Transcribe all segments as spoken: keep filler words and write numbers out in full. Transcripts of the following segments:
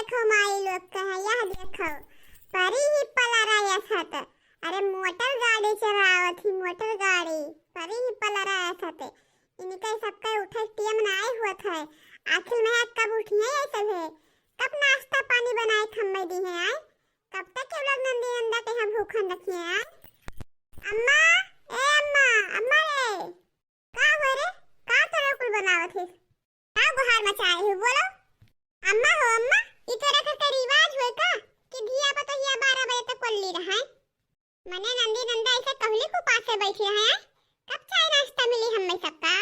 देखो माई लोग कहे, यह देखो, परी ही पलरा यस हत। अरे मोटर गाड़ी चलावत ही, मोटर गाड़ी, परी ही पलरा यस हत। इनके सबके उठे टेम नाई होत है। आखिर में कब उठिए ये सब है? कब नाश्ता पानी बनाए खम्मे दी है आए? कब तक ये लोग नंदी नंदा के यहाँ भूखन रखिए आए? अम्मा, ए अम्मा, अम्मा रे, का हो रे? का तोरा कुल बनावत है? का गुहार मचाए हो, बोलो? अम्मा हो अम्मा, ई तोरा घर का रिवाज होय का कि धिया पतोहिया बारह बजे तक कोल्ली रहे? मने नंदी नंदा ऐसे कहली को पासे बैठी रहे, कब चाय नाश्ता मिली हम्मे सबका?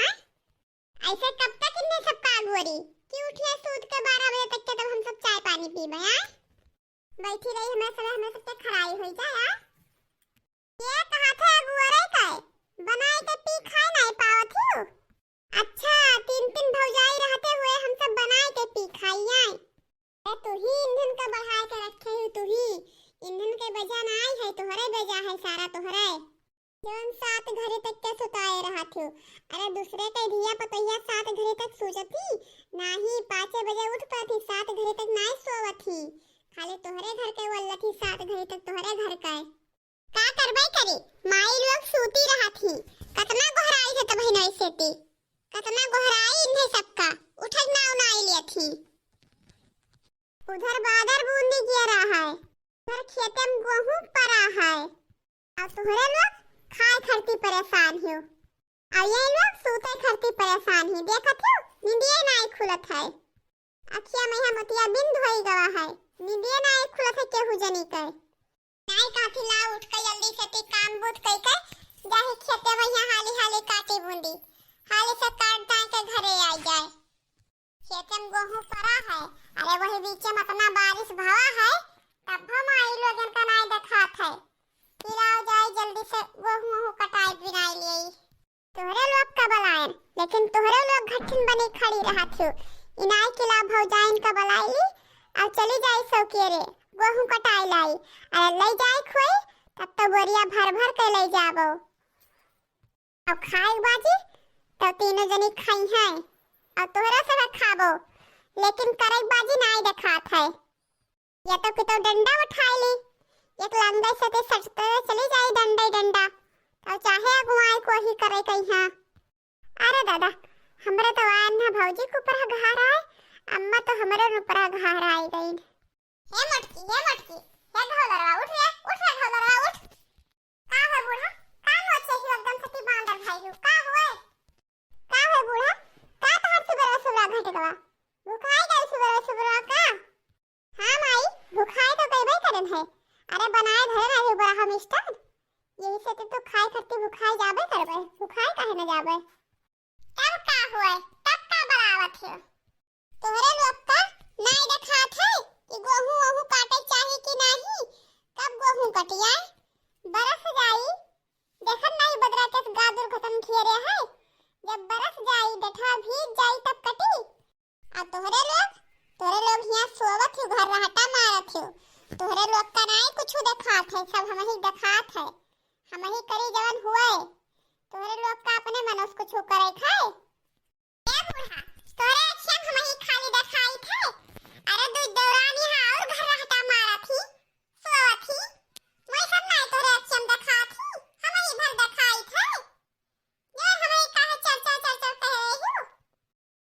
ऐसे कब तक इन्हें सबका अगोरी कि उठिए सूत के बारह बजे तक के तब हम सब चाय पानी पीबे, आय? बैठी रही हमें सब, हमें सबके खराई होई जाए, आय? ये कहा थे अगुअरे का बनाए के पी खाए नहीं पावत हूँ। अच्छा, तीन तीन भौजाई रहते हुए हम सब बनाए के पी खाई आए। ए, तू ही ईंधन का बढ़ाए के रखे हो, तू ही। ईंधन के वजह ना आई है, तोहरे वजह है सारा, तोहरे। जौन सात घड़ी तक के सुताए रहत हो। अरे दूसरे के धिया पतोहिया सात घड़ी तक सूजत ही? नाही, पाँचे बजे उठ पाती, सात घड़ी तक नाई सोवत ही। खाली तोहरे घर के वल्लत ही, सात घड़ी तक तोहरे घर का। का करबे करी, माई लोग सूती रहत ही, कतना गोहराई से तब हिनई सेती, कतना गोहराई इन्हें सबका, उठक नाव नाई लियत ही। उधर बादर बूंदी गिरा है, उधर खेते में गोहूं परा है, और तोहरे लोग खाए खरती परेशान हो, और ये लोग सूते खरती परेशान ही। देखत हो, निंदिए नाई खुलत है, अखिया में यहाँ मोतिया बिंद होई गवा है, निंदिए नाई खुलत है केहू जनी के। नाई काफी ला उठ के जल्दी से ती काम बूत कई के जाही खेते में यहाँ हाली हाली काटी बूंदी, हाली से काट दाए के घरे आई जाए। खेते में गोहूं परा है, अरे वही बीच में इतना बारिश भवा है, तब हम आई लोगन का नाई देखात है। फिर आओ जाए जल्दी से गोहूं वहूं कटाई बिनाई लिए। तोहरे लोग का बलायन, लेकिन तोहरे लोग घठिन बनी खड़ी रहत हो। इनाई के ला भौजाइन का बलाई ली, और चली जाई सौकेरे, गोहूं कटाई लाई, अरे ले जाए खोई, तब तो बोरिया भर भर के ले जाबो। अब खाए बाजी, तो तीनों जनी खाई हैं, और तोहरे सब खाबो, लेकिन करे बाजी नाई देखात है। या तो कितो डंडा उठाई ली, एक लंगई से ते सटते चली जाई डंडा ही डंडा, तो चाहे अगुआई को ही करे कहीं हाँ। अरे दादा, हमरे तो आन ना भौजी के ऊपर घर आए, अम्मा तो हमरे ऊपर घर आई गई। हे मटकी, हे मटकी, हे घोलरवा, उठ रे, उठ रे घोलरवा, उठ। का है बूढ़ा? का नोचे ही एकदम से ती बांदर भाई हो? का हुए? का है बूढ़ा? का तोहर सुबेरे सुबेरे घट गवा? भुखाई गई सुबेरे सुबेरे का? हाँ माई, भुखाए तो गइबे करन है। अरे बनाए धरे रहे बड़ा हम स्टैंड। यही से तो खाए खरती भुखाए जाबे करबे। भुखाए काहे न जाबे? तब का हुए? तब का बरावत हो? तोहरे लोग का नाई देखात है कि गोहूं वोहूं काटे चाही कि नाही? कब गोहूं कटिया? बरस जाई। देखत नाही बदरा के गादुर घटन घेरे है। जब बरस जाई, बेठवा भीज जाई तब कटी। आ तोहरे लोग, तोहरे लोग हियां सोवत ही, घर रहटा मारत ही। तोहरे लोग का नाई कुछ देखात है, सब हमही देखात है। हमही करी जवन हुए। तोहरे लोग का अपने मनोस कुछ करे खाए। ए बूढ़ा, तोहरे अखियन हमही खाली देखाइत है। अरे दू दौरानी हा और घर रहटा मारत ही, सोवत ही। वैसन नाई तोहरे अखियन देखात ही, हमही भर देखाइत है। ये हमही काहे चर चर चर चर कह रही हो?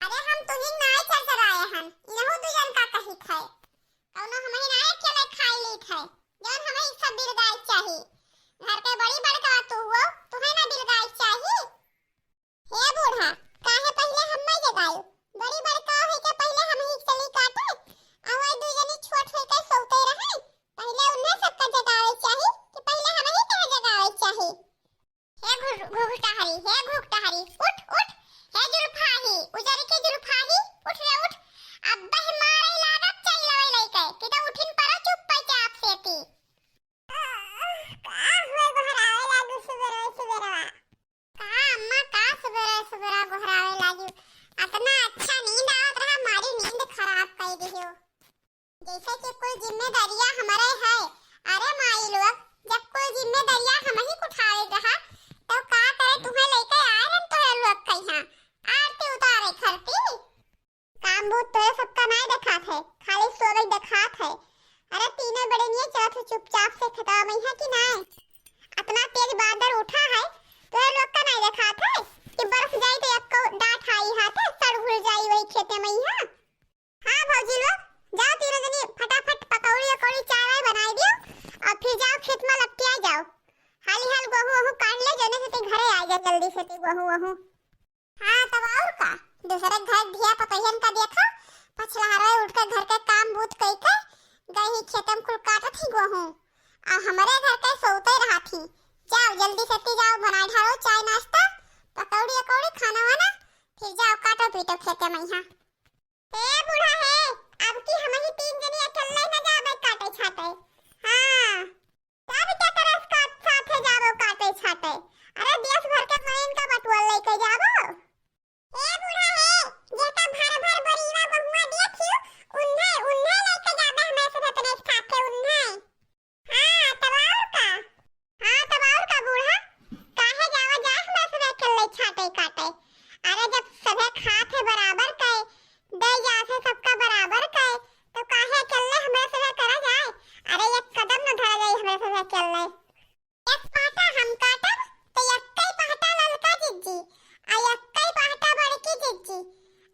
अरे हम तुही नाई चरचराए हन, इनहू दुजन का कहित है। कौनो हमही नाई अकेले खाई लीत है, जौन हमही सब बिलगाए चाही। घर के बड़ी बड़का तू हो, तुहे ना बिलगाए चाही। हे बूढ़ा, काहे पहिले हम्मे जगायो? बड़ी बड़का होई के पहिले हमही चली काटे, आ वही दुजनी छोट होई के सोते रहे। पहिले उन्हें सबका जगावे चाही कि पहिले हमही के जगावे चाही। हे घु-, घुघुटाहरी, हे घुघटाहरी, उठ, उठ। हे जुल्फाही, उजर के जुल्फाही, उठ रे उठ। अब बह मारे लागब चल लवे लइके, कि तो उठिन पड़ा चुप पे चाप से ती। का हुए गोहरावे लागू सुबेरे सुबेरवा? का अम्मा, का सुबेरे सुबेरा गोहरावे लागू? अतना अच्छा नींद आवत रहा, भूत तोरे सबका नाई देखात है, खाली सोरई देखात है। अरे तीनों बड़े निये चलत है चुपचाप से खेतवा मइहाँ कि नाई? अतना तेज बादर उठा है, तोरे लोग का नाई देखात है कि बरस जाई तो एक्को डाँठ आई हाथे, सड़ घुल जाई वही खेते मइहाँ। हाँ भौजी लोग, जाओ तीनों जनी फटाफट पकौड़ी अकौड़ी चाय वाय बनाई दियो और फिर जाओ खेत में लपटिया जाओ। हाली हाल गोहूँ वहूँ काट ले, जने से ते घरे आ जा जल्दी से ते गोहूँ वहूँ। हाँ तब और का, दूसरे घर धिया पतोहियन का देखा, पछलहरवे उठ के घर के काम बूत कई के गई ही खेते में कुल काटत ही गोहूँ, आ हमरे घर के सोते रहत ही। जाओ जल्दी से ती जाओ, बनाए ढारो चाय नाश्ता, पकौड़ी अकौड़ी खाना वाना, फिर जाओ काटो पीटो खेते मइहाँ। ए बूढ़ा हे, अब की हमही तीन जनी अकेले न जाबे काटे छाटे। हाँ, तब केकरे साथ, साथे जाबो काटे छाटे? अरे देश भर के बहिन का बटुआ लेके जाबो। ए बूढ़ा हे, जेका भर भर बोरीवा बहुआ देखियो, उन्हें, उन्हें लेके जाबे हमरे सब अपने साथे उन्हें। हाँ, तब और का? हाँ, तब और का बूढ़ा? काहे जावा जाए हमरा सभे अकेले छाटे काटे? अरे, जब सभे खात है बराबर के, दे जात है सबका बराबर के, तो काहे अकेले हमरा सभे करा जाए? अरे, एक कदम न धरा जाए हमरा सभे अकेले। एक पहटा हम काटब, तो एक्कई पहटा ललका जिज्जी, आ एक्कई पहटा बड़की जिज्जी,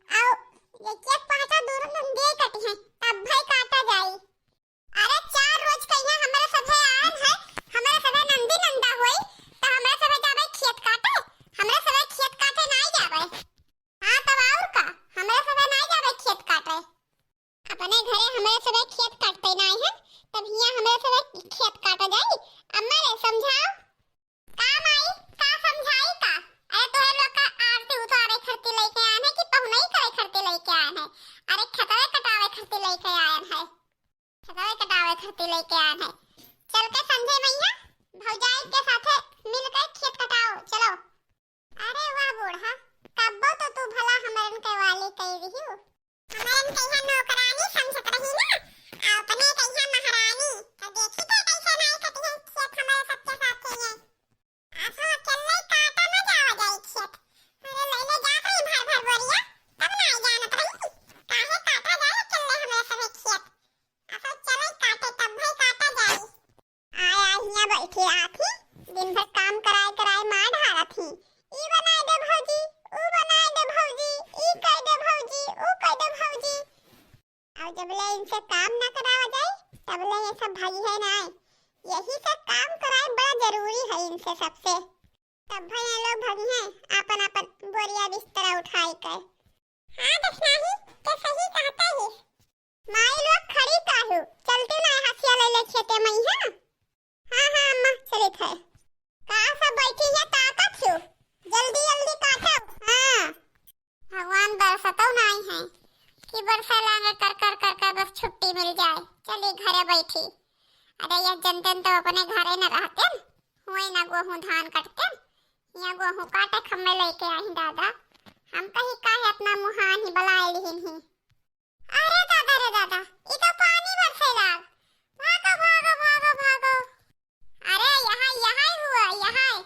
आ एक, एक पहटा दूनो नंदिये कटी हैं, तब भाई काटा जाई। अरे चार रोज कहिया हमरे सभे आन है, हमरे सभे नंदी नंदा होई, त हमरे सभे जाबे खेत काटे, हमरे सभे खेत काटे नाई जाबे। हाँ तब और का, हमरे सभे नाई जाबे खेत काटे। अपने घरे हमरे सभे खेत काटते नाई है, तब हियाँ हमरे सभे खेत काटा जाई। अम्मा रे समझाओ। का माई, का समझाई का? अरे तोहरे लोग का आरती उतारे खरती लेके आन है कि पहुनई करे खरती लेके आन है? अरे खेतवे कटावे खरती लेके आन है, खेतवे कटावे खरती लेके आन है। चल के संझे मइहाँ भौजाई के साथे मिल के खेत कटाओ, चलो। अरे वाह बूढ़ा, कब्बो तो तू भला हमरन के वाली कई रही हो। हमरन कहिया नौकरानी समझत रही ना, आ अपने कहिया महारानी। तो देखी थे कैसे नाई कटी है खेत हमारे सबके साथ के ये। असो अकेले काटा न जावा जाई खेत। अरे ले ले जात रही भर भर बोरिया, तब नाई जानत रही। काहे काटा जाए अकेले हमरे सभे खेत। असो चले काटे तब भाई काटा जाई। आय, आय, हियाँ बैठी रहत ही, दिन भर काम कराए, कराए मार ढारत ही। ई बनाए दे भौजी, ऊ बनाए दे भौजी, ई कर दे भौजी, ऊ कर दे भौजी। और जब ले इनसे काम ना करावा जाए, तब ले ये सब भाई है ना। यही से काम कराए बड़ा जरूरी है इनसे सबसे। तब भाई ये लोग भागी हैं, आपन, आपन बोरिया बिस्तरा उठाई के। हाँ, दक्षिणाही, ते सही कहता ही। माई लोग खड़ी काहू, चलती ना हसिया ले ले खेते मइहाँ। हाँ, हाँ, अम्मा, चलित है। का सब बैठी है, ताकत हो? जल्दी, जल्दी काटो। हाँ। भगवान बरसतौ नाई है कि बरसा लागे कर, कर, कर, कर बस छुट्टी मिल जाए, चली घरे बैठी। अरे, ये जनते तो अपने घरे न रहते, हुए ना गोहूँ धान कटते, या गोहूँ काटे खम्मे लेके आई दादा। हम कही काहे अपना मुहान ही बलाए लिहिन ही। अरे दादा रे दादा, ई तो पानी बरसे लाग। भागो, भागो, भागो, भागो। अरे यहाँ, यहाँ ही हुआ, यहाँ।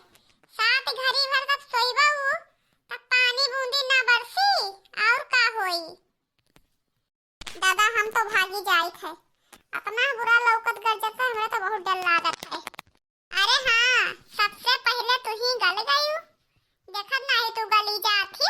सात घड़ी भर तब सोइबा हु, तब पानी बूंदी ना बरसी, और का होई? दादा, हम तो भागी जाइत है। अतना बुरा लौकत गरजत है, हमरा तो बहुत डर लागत है। अरे हाँ, सबसे पहले तू ही गल गयू। देखत नाही तू गली जात ही।